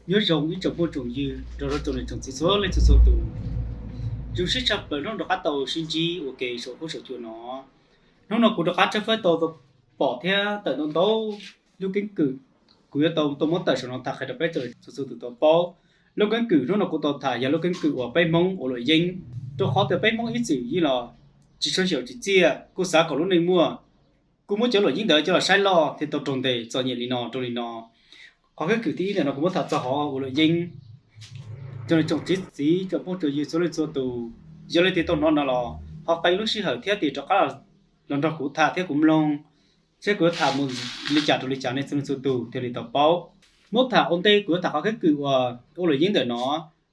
Nyob zoo ib tsoom phooj tsoom ywg nrog rau tsoom niam tsoom txiv txhua leej txhua txhua tus. Zoo siab tshaj plaws hnub rov qab tau sib ntsib ua ke saum huab saum cua no. Hnub no kuv rov qab tshawb fawb tau pom thiab tawm ntau ntau lub keeb kwm, kuv yuav tau tau muab tawm saum no tham qhia rau peb txhua txhua tus tau paub. Lub keeb kwm hnub no kuv tau tham yog lub keeb kwm uas peb Hmoob ua luam yeeb, rau qhov tias peb Hmoob ib txwm yeej los tsis tshua xyaum tsis txiaj, kuj xav kom lub neej muaj, kuj muab cov luam yeeb ntawd coj los saib loj thiaj tau raug ntes txom nyem li no rau li no. Qhov keeb kwm thib ib ntawm no kuv muab tham txog hauv ua luam yeeb. Tsoom niam tsoom txiv tsoom phooj tsoom ywg txhua leej txhua tus, yog leej twg tau hnov no los ho qee lub sij hawm thiab tig rov qab los nrog kuv tham thiab kuv mloog seb kuv yuav tham mus li cas rau li cas nej txhua leej txhua tus thiaj li tau paub. Muab tham ua ntej kuv yuav tham qhov keeb kwm uas ua luam yeeb ntawm no,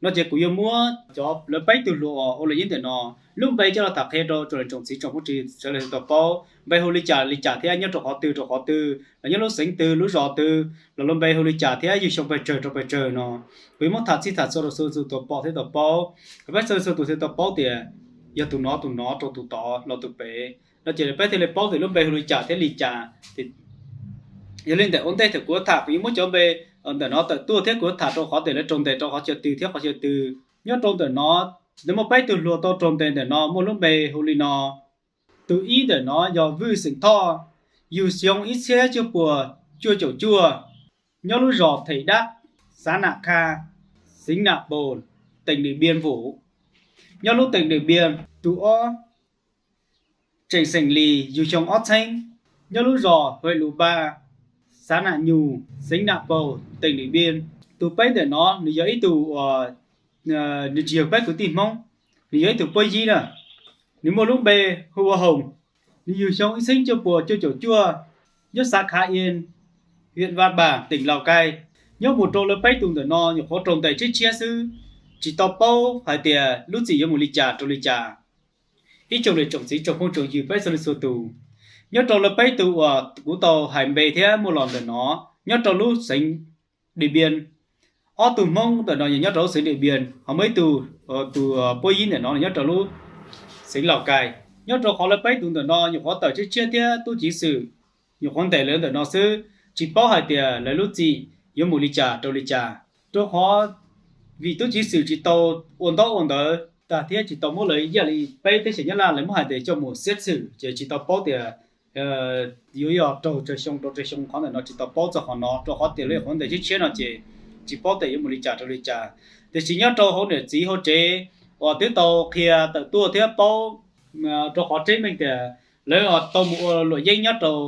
no ces kuv yuav muab cov lawv peb tug hluas uas ua luam yeeb ntawm no lub npe coj los tham qhia rau tsoom niam tsoom txiv tsoom phooj tsoom ywg sawv daws tau paub, npe hu li cas li cas thiab nyob rau qhov twg rau qhov twg, los nyob lub xeev twg lub zos twg, los lub npe hu li cas thiab yug xyoo pes tsawg rau pes tsawg no. Kuv yuav muab tham txhij tham txhua rau txhua tus tau pom thiab tau paub, kom peb txhua txhua tus thiaj tau paub tias yog tus no tus no rau tus tod los tus pem no ces peb thiaj li paub tias lub npe hu li cas thiab li cas. Yog li ntawd ua ntej thaum kuv tham kuv yuav muab cov npe ntawm no tawm tuaj thiab kuv yuav tham rau qhov tias lawv raug ntes rau qhov chaw twg thiab qhov chaw twg. Nyob rau ntawm no, lawv muaj peb tug hluas tau raug ntes ntawm no muaj lub npe hu li no. Tus ib ntawm no yog Vwj Xeem Thoj, yug xyoo ib txhiab cuaj puas cuaj caum cuaj, nyob lub zos Them Dab, xav Nam Kha, xeev Nam Pos, teem Dim Npias Vus, nyob lub teem Dim Npias. Tus ob Tseem Xeem Lis, yug xyoo ob txheeb, nyob lub zos Huem Lus Npa, xav Nam Nyus, xeev Nam Pos, teem Dim Npias. Tus peb ntawm no nws yog ib tug uas nws tsis yog peb kwv tij Hmoob, nws yog ib tug puab yib na. Nws muaj lub npe hu ua Hoos, nws yug xyoo ib txheeb cuaj puas cuaj caum cuaj, nyob xav Khav Ias, Viam Vaj Npas, teem Laus Kais. Nyob mus rau lawv peb tug ntawm no nyuam qhuav raug ntes tshiab tshiab xwb, tsis tau paub hais tias lub txim yuav mus li cas rau li cas. Ib tsoom niam tsoom txiv tsoom phooj tsoom ywg peb txhua leej txhua tus, nyob rau lawv peb tug uas kuv tau hais npe thiab muaj los ntawm no, nyob rau lub xeev Dim Npias. Ob tug Hmoob ntawm no nyob rau lub xeev Dim Npias, ho muaj ib tug, tus puab yib ntawm no nyob rau lub xeev Laus Kais. Nyob rau qhov lawv peb tug ntawm no nyuam qhuav tawm tshiab tshiab thiab tub ceev xwm nyuam qhuav ntes lawv ntawm no xwb, tsis paub hais tias lawv lub txim yuav mus li cas rau li cas. Rau qhov vim tub ceev xwm tsis tau ua ntaub ua ntawv tag thiab tsis tau muab lawv ib yam li peb teb chaws Nyab Laj lawv muab hais tias coj mus xiab xwm ces tsis tau paub tias yuav yog raug tsawg xyoo rau tsawg xyoo, qhov ntawm no tsis tau paub txog qhov no rau qhov tias lawv nyuam qhuav ntes tshiab tshiab no ces tsis paub tias yuav mus li cas rau li cas. Tiam sis nyob rau hauv niam txiv hauv tsev uas twb tau qhia tawm tuaj thiab paub rau qhov tseeb meej tias lawv tau mus ua luam yeeb nyob rau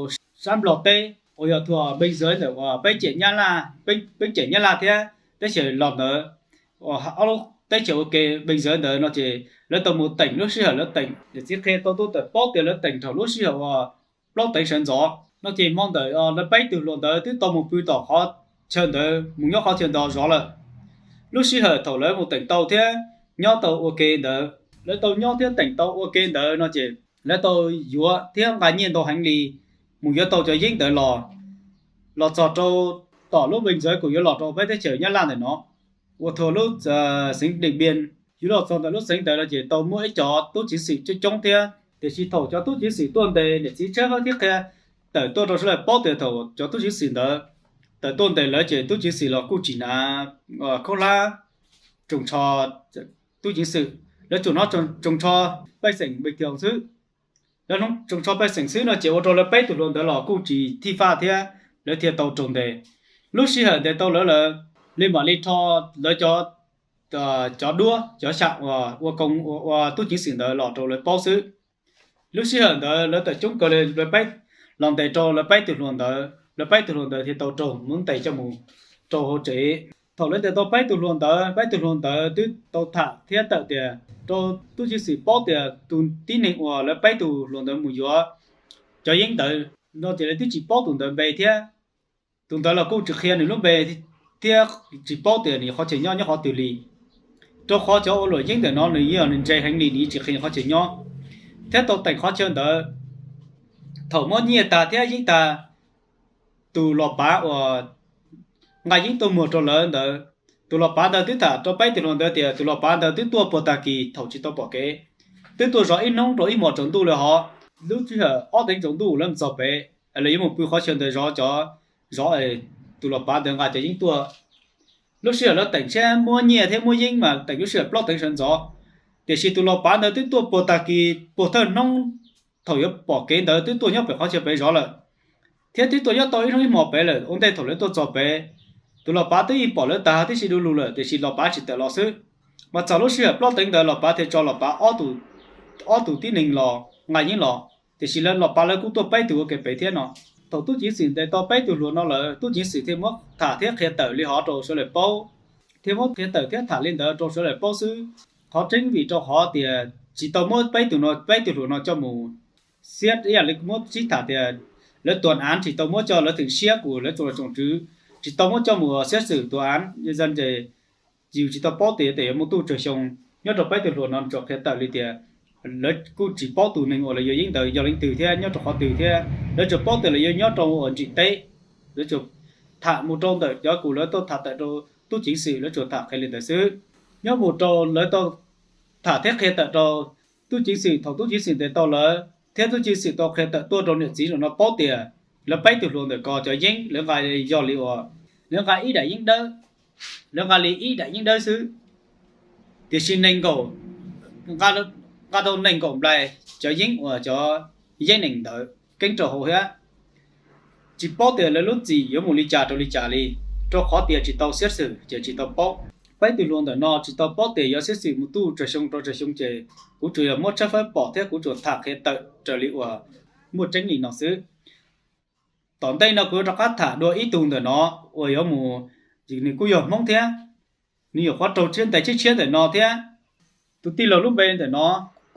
sab Nplog teb uas yog thuam npeej zawv ntawm uas peb cem Nyab Laj, peb cem Nyab Laj thiab teb chaws los ntawd, ob lub teb chaws ua ke npeej zawv ntawd no ces lawv tau mus teem lub sij hawm lawv teem. Niam txiv qhia tau tuaj tawm paub tias lawv teem thaum lub sij hawm uas plaub teev sawv ntxov no ces hmo ntawd lawv peb tug hluas ntawd twb tau mus pw tom qhov chaw ntawd mus nyob qhov chaw ntawd zov lawm. Lub sij hawm thaum lawv mus teem tau thiab nyob tau ua ke ntawd, lawv tau nyob thiab teem tau ua ke ntawd no ces lawv tau yuav thiab nqa nyiaj ntau heev li mus yuav tau cov yeeb ntawd los, los txog rau tom lub npeej zawv kuj yuav los rau peb teb chaws Nyab Laj ntawm no uas thuam lub xeev Deem Npias. Yuav los txog ntawm lub xeev ntawd no ces tau muaj ib cov tub ceev xwm coob coob thiab, tiam sis thaum cov tub ceev xwm tuaj ntes niam txiv tshawb fawb thiab qhia tawm tuaj rau sawv daws paub tias thaum cov tub ceev xwm ntawd tawm tuaj ntes lawv ces tub ceev xwm los kuj tsis hnav khaub hlab tsoos tsho tub ceev xwm, lawv tsuas hnav tsoos tsho pej xeem npe tiag xwb. Lawv hnav tsoos tsho pej xeem xwb no ces ua rau lawv peb tug hluas ntawd los kuj tsis thij faj thiab lawv thiaj tau raug ntes. Lub sij hawm ntes tau lawv lawm, li mam li rho lawv cov duab cov xyam uas ua koo ua tub ceev xwm ntawd los rau lawv paub xwb. Lub sij hawm ntawd lawv tawm coob kawg li, lawv peb los ntes rau lawv peb tug hluas ntawd, lawv peb tug hluas ntawd thiaj tau raug muab ntes coj mus rau hauv tsev. Thaum lawv ntes tau peb tug hluas ntawd, peb tug hluas ntawd twb tau tham thiab tawm tias rau tub ceev xwm paub tias tus tib neeg uas lawv peb tug hluas ntawd mus yuav cov yeeb ntawd no ces lawv twb tsis paub tus ntawd npe thiab. Tus ntawd los kuj tsis qhia nws lub npe thiab tsis paub tias nws qhov chaw nyob nyob qhov twg li. Rau qhov cov ua luam yeeb ntawm no nws yeej yog nws ntse heev li, nws yeej tsis qhia nws qhov chaw nyob thiab tau teem qhov chaw ntawd. Thaum muab nyiaj tag thiab yeeb tag, tus los pav uas nqa yeeb tuaj muag rau lawv ntawd, tus los pav ntawd twb tham rau peb tug hluas ntawd tias tus los pav ntawd twb tuaj puag tag kis thaum tsis tau pom kev, twb tuaj zov ib hnub rau ib hmos tsaus ntuj lawm hos. Lub sij hawm ob teev tsaus ntuj lawv mus txog pem, lawv yuav mus pw qhov chaw ntawd zov cov, zov, tus los pav ntawd nqa cov yeeb tuaj. Lub sij hawm lawv teem tshiab muab nyiaj thiab muab yeeb mas teem lub sij hawm plaub teev sawv ntxov. Tiam sis tus los pav ntawd twb tuaj puag tag kis puag thawj hnub thaum yuav pom kev ntawd twb tuaj nyob pem qhov chaw pem zov lawm, thiab twb tuaj nyob tau ib hnub ib hmo pem lawm. Ua ntej thaum lawv tuaj txog pem, tus los pav twb yeej pom lawv tag tib si du lug lawm, tiam sis los pav tsis tawm los xwb. Mas txog lub sij hawm plaub teev ntawd los pav thiaj tso los pav ob tug tib neeg los nqa yeeb los, tiam sis lawv los pav lawv kuj tuaj peb tug ua ke pem thiab no. Thaum tub ceev xwm ntes tau peb tug hluas no lawm, tub ceev xwm thiaj muab tham thiab qhia tawm li hov rau sawv daws paub, thiab muab qhia tawm thiab tham li ntawd rau sawv daws paub xwb. Qhov tseeb vim rau qhov tias tsis tau muab peb tug no, peb tug hluas no coj mus xiab ib yam li muab sib tham tias lawv tuam av tsis tau muab coj, lawv theem siab kuas lawv tsoom tsoom tswv tsis tau muab coj mus xiab xwm tuam av yog zaj ces yus tsis tau paub tias yuav muaj tub tsawg xyoo. Nyob rau peb tug hluas no tsuas qhia tawm li tias lawv kuj tsis paub tus neeg uas lawv yuav yeeb ntawd yog leej twg thiab nyob rau qhov twg thiab, lawv tsuas paub tias lawv yuav nyob rau uas ntsim teb. Lawv tsuas tham mus rau ntawm cov kuas lawv tuaj tham tawm rau tub ceev xwm, lawv tsuas tham qhia li ntawd xwb. Nyob mus rau lawv tau tham thiab qhia tawm rau tub ceev xwm, thaum tub ceev xwm ntes tau lawv thiab tub ceev xwm tau qhia tawm tuaj rau niam txiv no paub tias lawv peb tug hluas ntawm ko cov yeeb lawv nqa yog li uas lawv nqa ib daim yeeb dawb, lawv nqa li ib daim yeeb dawb xwb, tiam sis nees nkaum, nqa tau nees nkaum nplais cov yeeb uas cov yeeb nees ntawd keeb rau hauv thiab. Tsis paub tias lawv lub txim yuav mus li cas rau li cas li, rau qhov tias tsis tau xiab xwm ces tsis tau paub. Peb tug hluas ntawm no tsis tau paub tias yuav xiab xwm mus tub tsawg xyoo rau tsawg xyoo ces kuv tsuas yog muab tshawb fawb pom thiab kuv tsuas tham qhia tawm raws li uas muaj tseeb li no xwb. Tom ntej no kuv yuav rov qab tham dua ib tug ntawm no uas yuav mus, nws kuj yog Hmoob thiab, nws nyuam qhuav raug tshiab ntes tshiab tshiab ntawm no thiab. Tus tij laug lub npe ntawm no,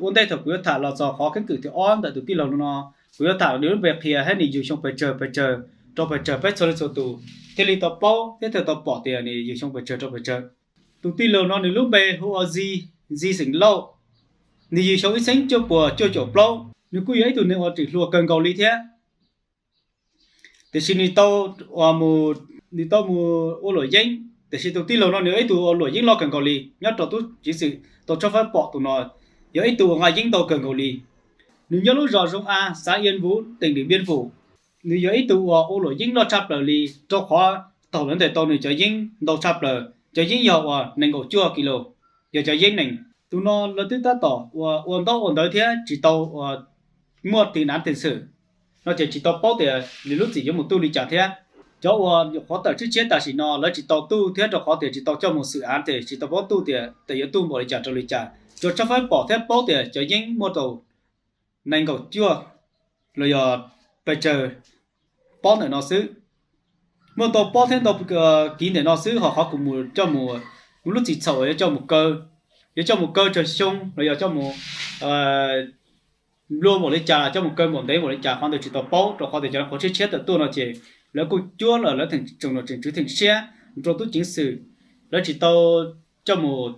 ua ntej thaum kuv yuav tham los txog qhov keeb kwm thib ob ntawm tus tij laug no, kuv yuav tham nws lub npe qhia thiab nws yug xyoo pes tsawg pes tsawg rau pes tsawg peb txhua leej txhua tus thiaj li tau paub thiab thiaj tau pom tias nws yug xyoo pes tsawg rau pes tsawg. Tus tij laug no nws lub npe hu ua Zis, Zis xeem Lauj, nws yug xyoo ib txhiab cuaj puas cuaj caum plaub, nws kuj yog ib tug neeg uas tseem hluas kawg nkaus li thiab. Tiam sis nws tau, nws tau mus ua luam yeeb, tiam sis tus tij laug no nws yog ib tug ua luam yeeb loj kawg nkaus li nyob rau tub ceev xwm tau tshawb fawb pom tus no yog ib tug uas nqa yeeb ntau kawg nkaus li. Nws nyob lub zos Zoo A, xav Ian Vuv, teem Dim Npiaj Vum. Nws yog ib tug uas ua luam yeeb loj tshaj plaws li, rau qhov thaum lawv ntes tau nws cov yeeb ntau tshaj plaws, cov yeeb yog uas nees nkaum cuaj kis lus, yog cov yeeb nees. Tus no lawv twb tab tom ua ntaub ua ntawv thiab tsis tau muaj ti nav teem xwm no ces tsis tau paub tias nws lub txim yuav mus tuj li cas thiab. Cov uas nyuam qhuav tawm tshiab tshiab tam sim no lawv tsis tau tuj thiab rau qhov tias tsis tau coj mus xwm av ces tsis tau paub tuj tias yuav tuj npaum li cas rau li cas. Tsuas tshawb fawb pom thiab paub tias cov yeeb muaj tau nees nkaum cuaj los yog pes tsawg pob ntawm no xwb. Muaj ntau pob thiab ntau kiv ntawm no xwb, ho qhov kuv mus coj mus, kuv lub txim txhaum yuav coj mus kaw, yuav coj mus kaw tsawg xyoo los yog coj mus nplua npaum li cas, coj mus kaw npaum ntev npaum li cas qhov ntawd tsis tau paub, rau qhov tias cov qhuav tshiab tshiab tawm tuaj no ces lawv kuj cuab lawm, lawv tseem tseem tswv theem siab rau tub ceev xwm, lawv tsis tau coj mus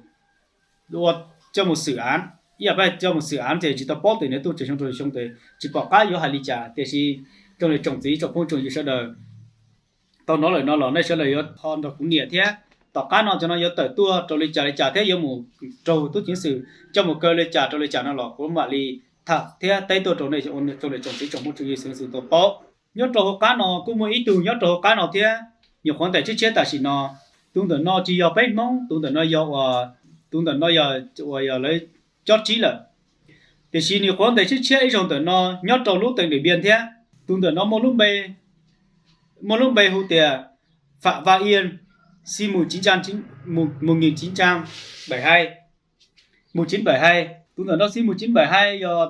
ua, coj mus xwm av, ib yam pab coj mus xwm av ces tsis tau paub tias nws tuj tsawg xyoo rau xyoo tes tsis pom qab yuav hais li cas. Tiam sis tsoom niam tsoom txiv tsoom phooj tsoom ywg sawv daws tau hnov lawm no los nej sawv daws yuav ho nrog kuv niam thiab. Tom qab no cov no yuav tawm tuaj rau li cas li cas thiab yuav mus raug tub ceev xwm coj mus kaw li cas rau li cas no los kuv mam li tham thiab teb tuaj rau nej tsoom niam tsoom txiv tsoom phooj tsoom ywg xwv xwm tau paub. Nyob rau hauv qab no kuj muaj ib tug nyob rau hauv qab no thiab, nyuam qhuav ntes tshiab tshiab tam sim no. Tus ntawm no tsis yog peb Hmoob, tus ntawm no yog uas, tus ntawm no yog uas yog lawv cob tsib lawm. Tiam sis nws nyuam qhuav ntes tshiab tshiab ib zaug ntawm no nyob rau lub teem Dim Npiaj thiab. Tus ntawm no muaj lub npe, muaj lub npe hu tias Fam Vaj Iab, xib mus tsiv ntsa, mus tsiv ntsa npaim hais, mus tsiv npaim hais. Tus ntawm no xib mus tsiv npaim hais yog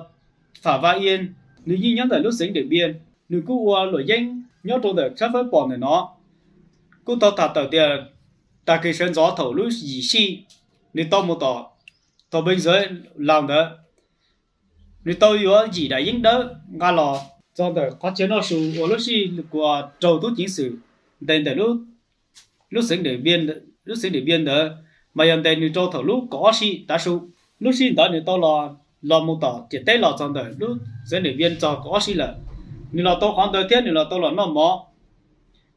Fam Vaj Iab, nws yeej nyob ntawm lub xeev Dim Npiaj, nws kuj ua luam yeeb nyob rau ntawm tshawb fawb pom ntawm no. Kuj tau tham tawm tias tag kis sawv ntxov thaum lub yim sij, nws tau mus tom, tom npe ntxawv laus ntawd, nws tau yuav yim daim yeeb dawb nqa los txog ntawm qhov chaw noj su uas lub sij kuas raug tub ceev xwm ntes ntawm lub xeev, lub xeev Dim Npiaj ntawd, mas yog ntes nws rau thaum lub kaum ob sij tav su. Lub sij ntawd nws tau los, los mus tom ciam teb los txog ntawm lub xeev Dim Npiaj txog kaum ob sij lawm. Nws los tau qhov ntawd thiab nws los tau los noj mov,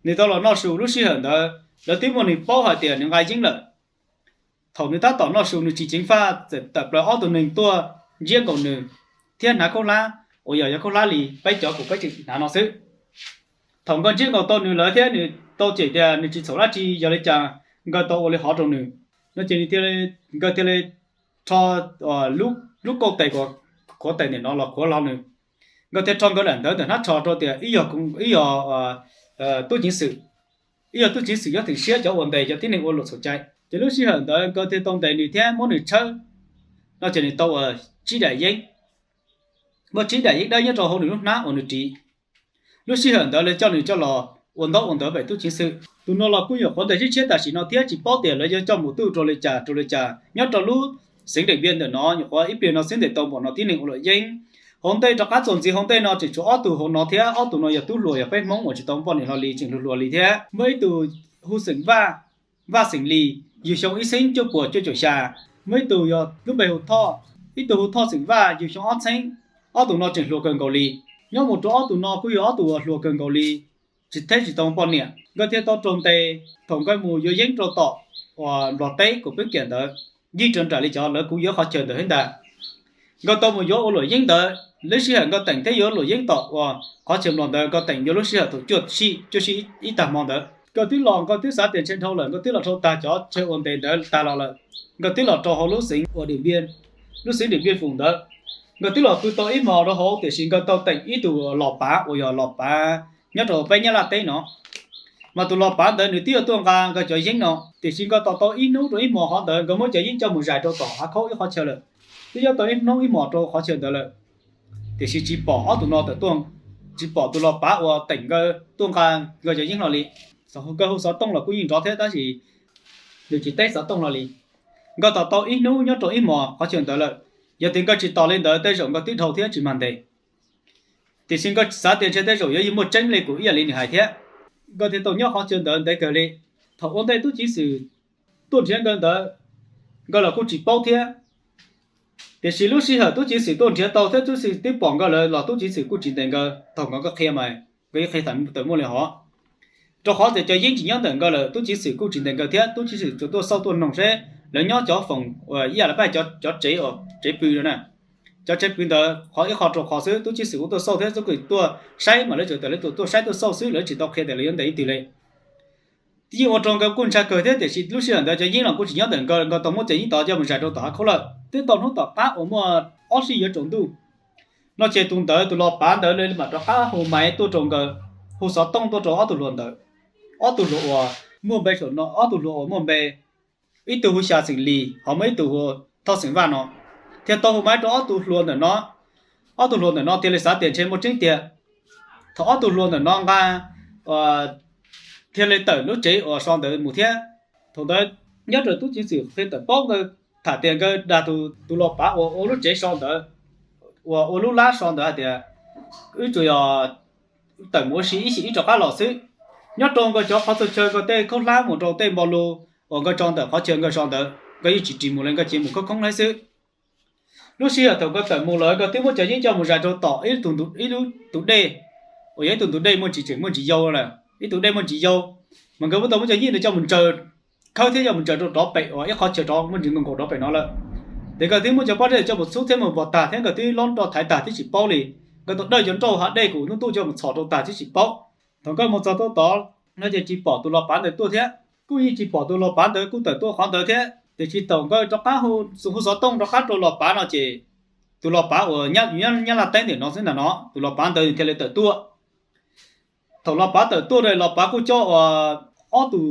nws tau los noj su. Lub sij hawm ntawd lawv twb muaj neeg paub hais tias nws nqa yeeb lawm. Thaum nws tab tom noj su nws tsis ceev faj txawm tawm plaws ob tug neeg tuaj ntsiab nkaus nws thiab hnav khaub hlab uas yog, yog khaub hlab li peb cov kuv peb tseem hnav no xwb. Thaum nkawd ntsiab nkaus tau nws lawm thiab nws tau cem tias nws tsis txhaum dab tsi yog li cas, nkawd tau ua li hov rau nws no ces nws thiaj li, nkawd thiaj li rho lub kauj tes, qhuav tes ntawm no los qhuav hlo nws. Nkawd thiaj rho nkawd daim ntawv ntawm hnab tsho rau tias ib yog tub ceev xwm, ib yog tub ceev xwm nyob theem siab cov uas ntes cov tib neeg ua luam txhaum cai. Ces lub sij hawm ntawd nkawd thiaj tau ntes nws thiab muab nws tshawb no ces nws tau ua tsib daim yeeb, muaj tsib daim yeeb dawb nyob rau hauv nws lub hnab uas nws ris. Lub sij hawm ntawd lawv coj nws coj los ua ntaub ua ntawv pem tub ceev xwm. Tus no los kuj nyuam qhuav ntes tshiab tshiab tam sim no thiab tsis paub tias lawv yuav coj mus twj rau li cas rau li cas. Nyob rau lub xeev Deem Npiaj ntawm no nyuam qhuav ib pliag no xwb ntes tau npaum no tib neeg ua luam yeeb. Hauv ntej rov qab txuas ntxiv hauv ntej no tseem tshuav ob tug hauv no thiab, ob tug no yog tub hluas yog peb Hmoob uas tsis tau poj niam hlo li tseem hluas hluas li thiab. Muaj ib tug hu xeem Vaj, Vaj xeem Lis, yug xyoo ib txhiab cuaj puas cuaj caum xya. Muaj ib tug yog lub npe hu Thoj, ib tug hu Thoj xeem Vaj, yug xyoo ob txhiab. Ob tug no tseem hluas kawg nkaus li. Nyob mus rau ob tug no kuj yog ob tug uas hluas kawg nkaus li, tsis theb tsis tau poj niam. Nkawd thiaj tau raug ntes thaum nkawd mus yuav yeeb rau tom uas Nplog teb kuas peb kiam ntawd, yeej raws nraim li cov lawv kuv yuav qhov chaw ntawd thiab ntag. Nkawd tau mus yuav ua luam yeeb ntawd, lub sij hawm nkawd teem thiab yuav luam yeeb tom uas qhov chaw Nplog ntawd nkawd teem yuav lub sij hawm thaum cuaj sij, cuaj sij ib tag hmo ntawd. Nkawd twb los, nkawd twb xav tias ntshe dhau lawm, nkawd twb los dhau tag cov chaw uas ntes ntawd tag los lawm. Nkawd twb los rau hauv lub xeev uas Deem Npiaj, lub xeev Deem Npiaj Foom ntawd. Nkawd twb los pw tau ib hmos rau hauv tiam sis nkawd tau teem ib tug los pav uas yog los pav nyob rau peb Nyab Laj teb no. Mas tus los pav ntawd nws twb yuav tuaj nqa nkawd cov yeeb no, tiam sis nkawd tos tau ib hnub rau ib hmos qhov ntawd nkawd muab cov yeeb coj mus zais rau tom hav khaub ib qhov chaw lawm. Twb yuav tau ib hnub ib hmos rau qhov chaw ntawd lawm, tiam sis tsis pom ob tug no tawm tuaj, tsis pom tus los pav uas teem nkawd tuaj nqa nkawd cov yeeb hlo li. Nkawd hu xov tooj los kuj yeej nrov thiab tab sis nws tsis teb xov tooj hlo li. Nkawd tos tau ib hnub nyob rau ib hmos qhov chaw ntawd lawm, yog tias nkawd tsis tos li ntawd tej zaum nkawd twb dhau thiab tsis mag ntes. Tiam sis nkawd xav tias ntshe tej zaum yuav muaj tseeb li kuv ib yam li nws hais thiab. Nkawd thiaj tau nyob qhov chaw ntawd ntev kawg li. Thaum ua ntej tub ceev xwm tuaj nrhiav nkawd ntawd, nkawd los kuj tsis paub thiab. Tiam sis lub sij hawm tub ceev xwm tuaj nrhiav tau thiab tub ceev xwm twb pom nkawd lawm los tub ceev xwm kuj tsis ntes nkawd. Thaum nkawd qhia mas nkawd yeej qhia tawm muaj li hov, rau qhov tias cov yeeb tsis nyob ntawm nkawd lawm tub ceev xwm kuj tsis ntes nkawd thiab. Tub ceev xwm tsuas tuaj xauj tuaj noog seb lawv nyob cov foom uas ib yam li pab cov tsev, cov tsev pw no na, cov tsev pw ntawd qhov ib qho rau qhov xwb. Tub ceev xwm kuj tuaj xauj thiab tub ceev xwm tuaj saib mas lawv tsuas tias lawv tuaj saib tuaj xauj xwb, lawv tsis tau qhia tias lawv yuav ntes ib tug li. Yeej ua rau nkawd kuj ntshai kawg thiab, tiam sis lub sij hawm ntawd cov yeeb los kuj tsis nyob ntawm nkawd, nkawd tau muab cov yeeb tod coj mus zais rau tom hav khaub lawm. Twb tau hnub tom qab uas muaj ob sij yuav tsaus ntuj no ces tus ntawd tus los pav ntawd mam rov qab hu maiv tuaj rau nkawd, hu xov tooj tuaj rau ob tug hluas ntawd. Ob tug hluas uas muaj npe saum no, ob tug hluas uas muaj npe, ib tug hu Xya xeem Lis ho muaj ib tug hu Thoj xeem Vaj no, thiaj tau hu maiv rau ob tug hluas ntawm no. Ob tug hluas ntawm no thiaj li xav tias ntshe muaj tseeb tiag. Thaum ob tug hluas ntawm no nqa thiaj li tawm lub tsev uas so ntawd mus thiab. Thaum ntawd nyob rau tub ceev xwm qhia tawm paub nkawd tham tias nkawd dag tus los pav uas ua lub tsev so ntawd, uas ua lub lab so ntawd hais tias wb tsuas yog tawm mus ua si ib xyem ib rov qab los xwb. Nyob rau nkawd cov qhov txhua chaw, nkawd tej khaub hlab mus rau tej npau lus uas nkawd tso ntawm qhov chaw nkawd so ntawd nkawd yeej tsis ris mus li, nkawd cia mus khoob khoob hlab xwb. Lub sij hawm thaum nkawd tawm mus lawm nkawd twb muab cov yeeb coj mus zais rau tom ib lub tus dej uas yog ib tug ntug dej muaj ntsis tseem muaj ntsis yau lawm, ib tug dej muaj ntsis yau, mas nkawd muab tau muab cov yeeb ntawd coj mus ntsaws, khawb thiab coj mus ntsaws rau rov pem uas ib qhov chaw rov muaj ntsis nkaus nkaus rov pem no lawm. Ces nkawd twb muab cov pob zeb coj mus txhub thiab mus npog tag thiab nkawd twb lob nroj thaiv tag thiab tsis paub li. Nkawd tau dawj cov nrauj hav dej kuv hnub tuj coj mus txhom rau tag thiab tsis paub. Thaum nkawd mus txog tuaj tod no ces tsis pom tus los pav ntawd tuaj thiab, kuj yeej tsis pom tus los pav ntawd kuj tawm tuaj qhov ntawd thiab. Tiam sis thaum nkawd rov qab hu xov tooj rov qab rau los pav no ces tus los pav uas nyob Nyab Laj teb ntawm no xwb ntag no, tus los pav ntawd thiaj li tawm tuaj. Thaum los pav tawm tuaj los pav kuj coj uas ob tug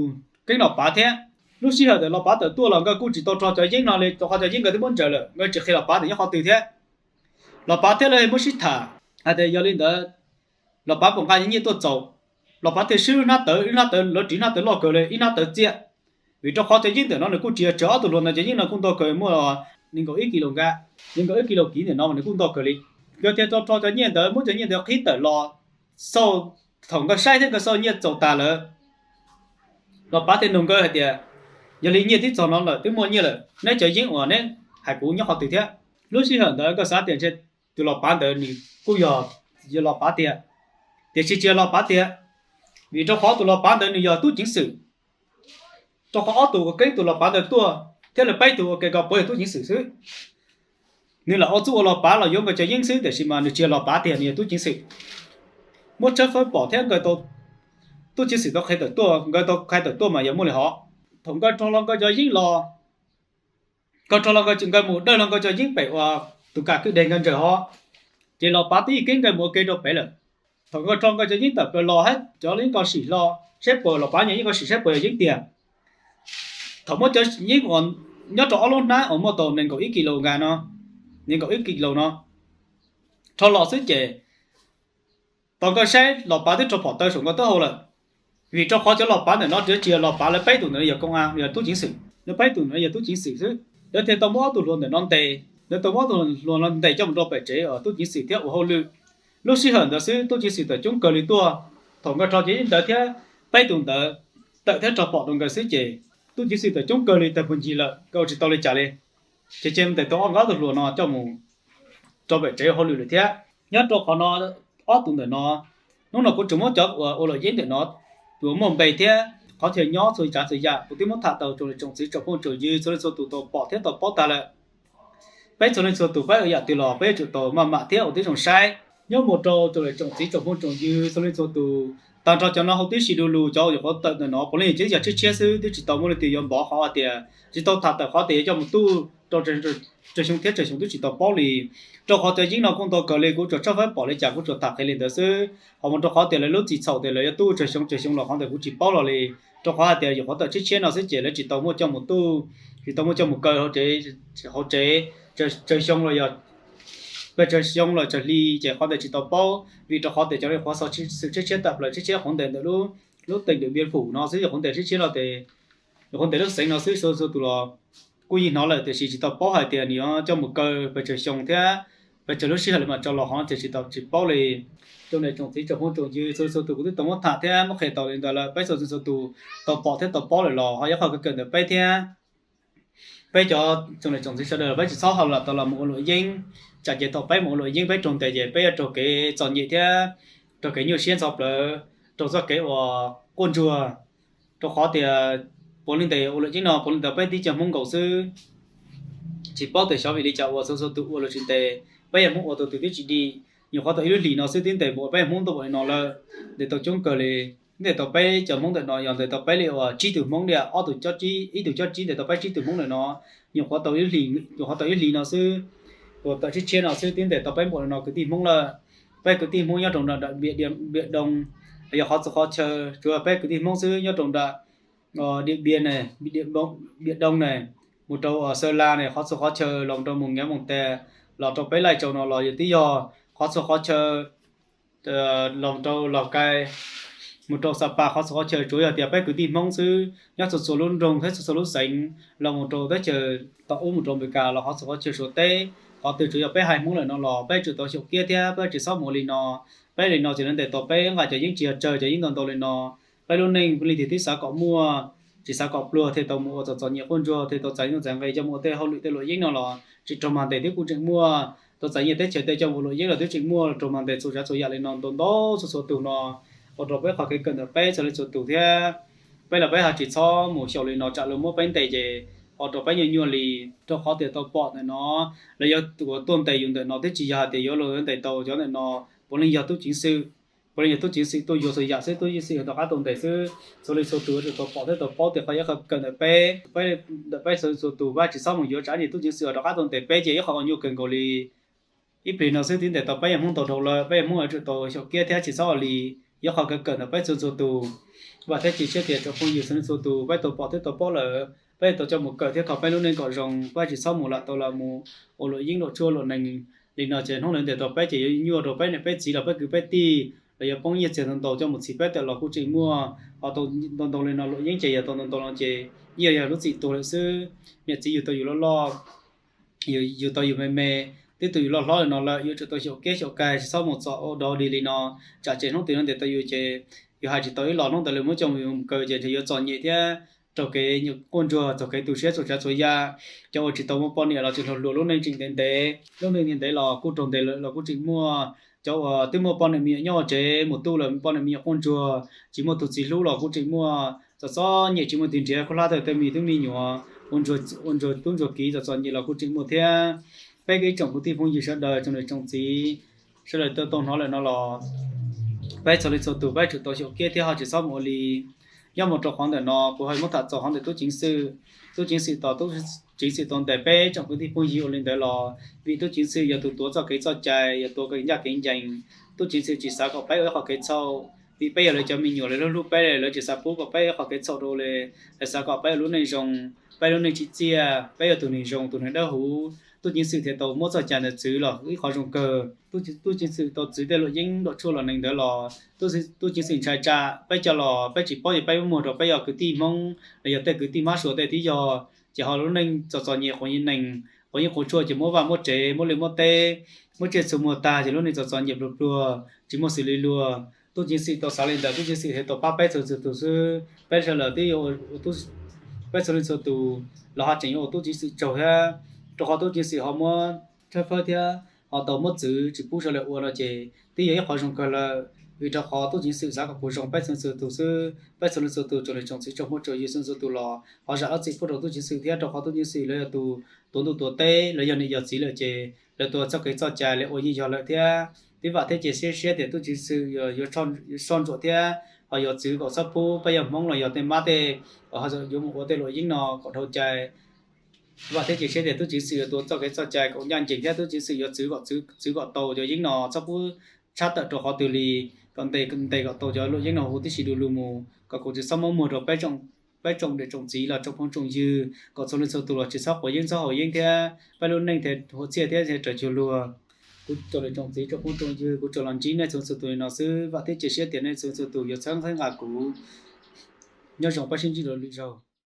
keeb los pav thiab. Lub sij hawm ntawm los pav tawm tuaj los nkawd kuj tsis tau rho cov yeeb no li, rau qhov cov yeeb nkawd twb muab ntsaws lawm, nkawd tsis qhia los pav tias nyob qhov twg thiab. Los pav thiaj li muab sib tham hais tias yog li ntawd los pav puas nqa nyiaj tuaj txaus. Los pav thiaj swb lub hnab tawv, lub hnab tawv lawv ris hnab tawv loj kawg li, ib hnab tawv txiaj. Vim rau qhov cov yeeb ntawm no nws kuj tsis yog tsawg, ob tug hluas ntawd cov yeeb no kuj ntau kawg, muaj nees nkaum ib kis lus nka, nees nkaum ib kis lus kiv ntawm no mas nws kuj ntau kawg li. Nkawd thiaj tau rho cov nyiaj ntawd, muab cov nyiaj ntawd qhib tawm los xauj. Thaum nkawd saib thiab nkawd xauj nyiaj txaus tas lawm, los pav thiaj nug nkawd hais tias yog li nyiaj twb txog no lawm, twb muaj nyiaj lawm, neb cov yeeb uas neb hais kuv nyob qhov twg thiab? Lub sij hawm ntawd nkawd xav tias ntshe tus los pav ntawd nws kuj yog los pav tiag, tiam sis tsis yog los pav tiag, vim rau qhov tus los pav ntawd nws yog tub ceev xwm. Rau qhov ob tug uas keeb tus los pav ntawd tuaj thiab lawv peb tug ua ke ko puav yog tub ceev xwm xwb. Nws lam ua txuj ua los pav los yuav nkawd cov yeeb xwb, tiam sis mas nws tsis yog los pav tiag, nws yog tub ceev xwm. Muab tshawb fawb pom thiab nkawd tau, tub ceev xwm tau qhia tawm tuaj, nkawd tau qhia tawm tuaj mas yog muaj li hov. Thaum nkawd rho hlo nkawd cov yeeb los, nkawd rho hlo nkawd, nkawd mus dawj hlo nkawd cov yeeb pem uas tus kam kwj deg nkawd ntsaws hov, ces los pav twb yeej keeb nkawd mus ua ke rau pem lawm. Thaum nkawd rho nkawd cov yeeb tawm plaws los hab cov yeeb ko sim hlo saib puas, los pav nyias yeeb ko sim saib puas yog yeeb tiag. Thaum muab cov yeeb uas nyob rau ob lub hnab uas muaj tau nees nkaum ib kis lus nkas no, nees nkaum ib kis lus no rho los xwb ces tau nkawd saib los pav twb rho phom taw saum nkawd taub hau lawm. Vim rau qhov cov los pav ntawm no tsis yog los pav lawv peb tus ntawm no yog koom a, yog tub ceev xwm, lawv peb tus ntawm no yog tub ceev xwm xwb. Lawv thiaj tau muab ob tug hluas ntawm no ntes, lawv tau muab ob tug hluas no ntes coj mus rau pem tsev uas tub ceev xwm thiab ua hauj lwm. Lub sij hawm ntawd xwb tub ceev xwm tawm coob kawg li tuaj. Thaum nkawd rho cov yeeb ntawd thiab peb tus ntawd tawm thiab rho phom rau nkawd xwb ces tub ceev xwm tawm coob kawg li tag puag ncig lawm, nkawd ua tsis tau li cas li. Ces cia li ntes tau ob nkawd ob tug hluas no coj mus rau pem tsev ua hauj lwm lawm thiab. Nyob rau qhov no, ob tug ntawm no, hnub no kuv tseem muab cov uas ua luam yeeb ntawm no, tus muaj npe thiab qhov chaw nyob txhua tsav txhua yam kuv twb muab tham tau tsoom niam tsoom txiv tsoom phooj tsoom ywg txhua leej txhua tus tau pom thiab tau paub tag lawm. Peb txhua leej txhua tus peb ua yam twg los peb yuav tsum tau maj mam thiab ua tib zoo saib. Nyob mus rau tsoom niam tsoom txiv tsoom phooj tsoom ywg txhua leej txhua tus, tag nrho cov no hauv tib si du lug, cov nyuam qhuav tawm ntawm no puav leej yog tseem tshiab tshiab xwb, twb tsis tau muaj leej twg yuav npov qhov hais tias tsis tau tham tawm qhov tias yuav coj mus tuj rau tsawg xyoo thiab tsawg xyoo twb tsis tau paub li. Rau qhov cov yeeb no kuj ntau kawg li, kuv tsuas tshawb fawb pom li cas kuv tsuas tham qhia li ntawd xwb. Ho mus rau qhov tias lawv lub txim txhaum tias lawv yuav tuj tsawg xyoo tsawg xyoo los qhov ntawd kuv tsis paub los li. Rau qhov hais tias nyuam qhuav tawm tshiab tshiab no xwb ces lawv tsis tau muaj coj mus tuj, tsis tau muaj coj mus kaw hauv tsev, hauv tsev tsawg xyoo los yog pes tsawg xyoo los tsawg hli ces qhov ntawd tsis tau paub, vim rau qhov tias cov nyuam qhuav xov xwm tshiab tshiab tawm plaws tshiab tshiab qhov ntawm ntawm lub teem dwm npias fum no xwb, yog qhov ntawm tshiab tshiab no ces, yog qhov ntawm lub xeev no xwb, txhua txhua tus los kuj yeej hnov lawm tiam sis tsis tau paub hais tias nws yuav coj mus kaw pes tsawg xyoo thiab pes tsawg lub sij hawm li mam tso los qhov ces tsis tau tsis paub li. Tsoom niam tsoom txiv tsoom phooj tsoom ywg txhua txhua tus, kuv twb tau muab tham thiab muab qhia tau li ntawd lawm, peb txhua txhua tus tau pom thiab tau paub lawm los ho yuav qhov kawg kawm ntawm peb thiab. Peb cov tsoom niam tsoom txiv sawv daws los peb tsis txhob ho lam tau los mus ua luam yeeb, tsam ces thaum peb mus ua luam yeeb peb raug ntes ces peb yuav raug kev txom nyem thiab raug kev nyuaj siab ntxhov plawv, raug txoj kev uas quaj ntsuag. Rau qhov tias puav leej ntawm ua luam yeeb no puav leej ntawm peb tib co Hmoob nkaus xwb. Tsis paub tias xyov vim li cas uas txhua txhua tus ua luam tsis ntes, peb yog Hmoob ua tus twg twb tsis dim. Nyuam qhuav tau ib lub hlis no xwb twb ntes mus ua peb Hmoob tuaj ua li no lawm, ntes tau coob kawg li. Ntes tau peb cov Hmoob ntawm no yog ntes tau peb li uas tsib tug Hmoob tiag, ob tug cob tsib, ib tug cob tsib, ntes tau peb tsib tug Hmoob ntawm no. Nyuam qhuav tau ib lub hlis, nyuam qhuav tau ib hlis no xwb, uas tawm tshiab tshiab no xwb twb ntes tau peb npaum li no kwv tij Hmoob lawm. Peb kwv tij Hmoob nyob rau nram Npiam Doo, yog qhov txhua qhov chaw tsuav peb kwv tij Hmoob xwb nyob rau nram Diam Npiam ne, Diam Doo ne, mus rau Xaw La ne, qhov txhua qhov chaw los rau mus Nkav Moos Tes, los rau peb Laij Tsau no los yog twb yog qhov txhua qhov chaw, los rau Laus Kai, mus rau Xa Pas, qhov txhua qhov chaw tsuav yog tias peb kwv tij Hmoob xwb nyob txhua txhua lub nroog thiab txhua txhua lub xeev, los mus rau teb chaws thaum ub mus rau Amelikas los qhov txhua qhov chaw Suav teb, qhov twg tsuav yog peb haiv Hmoob lawm no los peb tsum tau xyaum kiab thiab peb tsis txhob mus ua li no. Peb li no ces lawv ntes tau peb nqa cov yeeb tsis yog tsawg, cov yeeb ntau ntau li no. Peb lub neej leej twg twb xav kom muaj, tsis xav kom pluag thiaj tau mus ua txom txom nyem quaj ntsuag thiaj tau txais txais nqi coj mus ua tej hauj lwm tej luam yeeb no los tsis raug mag ntes twb kuj tseem muaj, tau txais nyiaj teb chaws tej coj mus ua luam yeeb los twb tseem muaj raug mag ntes txhua tsav txhua yam li no ntau ntau txhua txhua tus no. Ua rau peb qhov kev kawm ntawm peb txhua leej txhua tus thiab peb los peb ho tsis txhob mus xyaum li no tsam luag muab peb ntes ces ua rau peb nyuaj nyuaj li. Rau qhov tias tau pom ntawm no, lawv yuav tuaj ntes yus ntawm no twb tsis yog hais tias yuav luag yuav ntes tau cov ntawm no, puav leej yog tub ceev xwm, puav leej yog tub ceev xwm tuaj yuav txhua yam xwb, tub ceev xwm ho rov qab tuaj ntes xwb. Txhua leej txhua tus yuav tsum tau pom thiab tau paub tias qhov ib qho kawm ntawm peb, peb ntawm peb txhua leej txhua tus peb tsis txhob mus yuav tsam ib tug tub ceev xwm ho rov qab tuaj ntes peb ces ib qho uas nyuaj kawg nkaus li. Ib plig no xwb twb ntes tau peb yog Hmoob ntau dhau lawm, peb yog Hmoob yuav tsum tau xyaum kiab thiab tsis txhob ua li. Ib qho kev kawm ntawm peb txhua txhua tus, vam thiab cia siab tias tsoom phooj ywg txhua leej txhua tus peb tau pom thiab tau paub lawm, peb tau coj mus kawm thiab kho peb lub neej kom zoo, peb tsis txhob mus lam tau los mus ua luam yeeb luam tshuaj luam nees li no ces hnub lawv ntes tau peb ces yuav nyuaj rau peb niam peb txiv los peb kwv peb tij los yuav poob nyiaj txiag ntau ntau coj mus txhiv peb tawm los kuj tseem muaj. Ho tau ntau ntau li no luam yeeb ces yog tau ntau ntau no ces yeej yog lub txim tuag lawm xwb. Niam txiv yug tau yus loj loj, yug tau yus me me, twb tu yus loj hlob li no lawm yuav tsum tau xyaum kiab xyaum kag tsis txhob mus txom ua dog dig li no, tsam ces hnub twg lawv ntes tau yus ces yus hais tsis tau ib los hnub ntawd lawv muab coj mus kaw ces ntshe yuav txom nyem thiab raug kev quaj ntsuag, raug kev tu siab txhua tsav txhua yam. Cov uas tsis tau muaj poj niam los tseem hluas hluas lub neej tseem ntev ntev, lub neej ntev ntev los kuj raug ntes lawm los kuj tseem muaj. Cov uas twb muaj poj niam me nyuam nyob hauv tsev mus tuj lawm poj niam me nyuam quaj ntsuag tsis muaj tus txiv hlub los kuj tseem muaj. Txom txom nyem tsis muaj tus nrhiav khaub hlab tej me tub me nyuam, ua ntsuag tub ntsuag kiv txom txom nyem los kuj tseem muaj thiab. Peb ib tsoom kwv tij phooj ywg sawv daws tsoom niam tsoom txiv sawv daws tau hnov lawm no los peb txhua leej txhua tus peb tsum tau xyaum kiab thiab ho tsis txhob mus ua li. Nyob mus rau qhov ntawm no kuv ho muab tham txog qhov ntawm tub ceev xwm. Tub ceev xwm tos tub ceev xwm tos ntes peb tsoom kwv tij phooj ywg ua li ntawd los vim tub ceev xwm yog tus tuav txoj kev txoj cai, yog tuav kev ncaj kev ncees. Tub ceev xwm tsis xav kom peb ua ib qhov kev txhaum, vim peb yog lawv cov me nyuam, lawv hlub hlub peb, lawv tsis xav pub kom peb ua ib qhov kev txhaum rau li. Lawv xav kom peb ua lub neej zoo, peb lub neej tsim txiaj, peb yog tus neeg zoo, tus neeg dawb huv. Tub ceev xwm thiaj tau muab txoj cai ntawd txwv los ib qhov zoo kawg. Tub ceev xwm tau txwv tej luam yeeb luam tshuaj los neeg ntawd los tub ceev xwm ntshai tsam peb cov los peb tsis paub, ces peb muab muag rau peb yog kwv tij Hmoob los yog tej kwv tij Hmab Suav tej twb yog, ces ho lub neej txom txom nyem quav yeeb nees, quav yeeb quav tshuaj, ces muab vaj muab tsev, muab liaj muab teb, muab tsiaj txhu muag tag, ces lub neej txom txom nyem pluag pluag, tsis muaj xws li luag. Tub ceev xwm tau xav li ntawd, tub ceev xwm thiaj tau pab peb txhua leej txhua tus xwb. Peb sawv daws twb yuav, peb txhua leej txhua tus los ho tseem yuav ua tub ceev xwm tsaug thiab, rau qhov tub ceev xwm ho muab tshawb fawb thiab ho tau muab txwv tsis pub sawv daws ua no ces twb yog ib qhov zoo kawg lawm. Vim rau qhov tub ceev xwm xav kom kuv zoo peb txhua leej txhua tus xwb, peb txhua leej txhua tus tsoom niam tsoom txiv tsoom phooj tsoom ywg txhua leej txhua tus los ho zam lub txim pub rau tub ceev xwm thiab, rau qhov tub ceev xwm lawv yog tus tuav ntuj tuav teb, lawv yog niam yog txiv lawm ces lawv tuav txoj kev txoj cai lawv ua yeej yog lawm thiab. Twb vam thiab cia siab tias tub ceev xwm yuav soj ntsuam thiab ho yuav txwv kom txhob pub peb yog Hmoob los yog tej mab tej yuav mus ua tej luam yeeb no kom dhau cai. Twb vam thiab cia siab tias tub ceev xwm yuav tuav txoj kev txoj cai kom ncaj ncees thiab tub ceev xwm yuav txwv kom txwv kom tau cov yeeb no, txhob pub tshab tawm rau qhov twg li, kom ntes kom tau cov luam yeeb no huv tib si du lug mus, kom kuv tsis txhob muab muag rau peb tsoom niam tsoom txiv los tsoom phooj tsoom ywg, kom txhua leej txhua tus los tsis txhob quav yeeb txhob haus yeeb thiab peb lub neej thiaj huv txhiaj thiab thiaj raws cuag luag. Kuv tsoom niam tsoom txiv tsoom phooj tsoom ywg, kuv tsuas los ntsib nej txhua leej txhua tus li no xwb, vam thiab cia siab tias nej txhua leej txhua tus yuav txhawb nqa kuv. Nyob zoo, peb sib ntsib dua lwm zaug.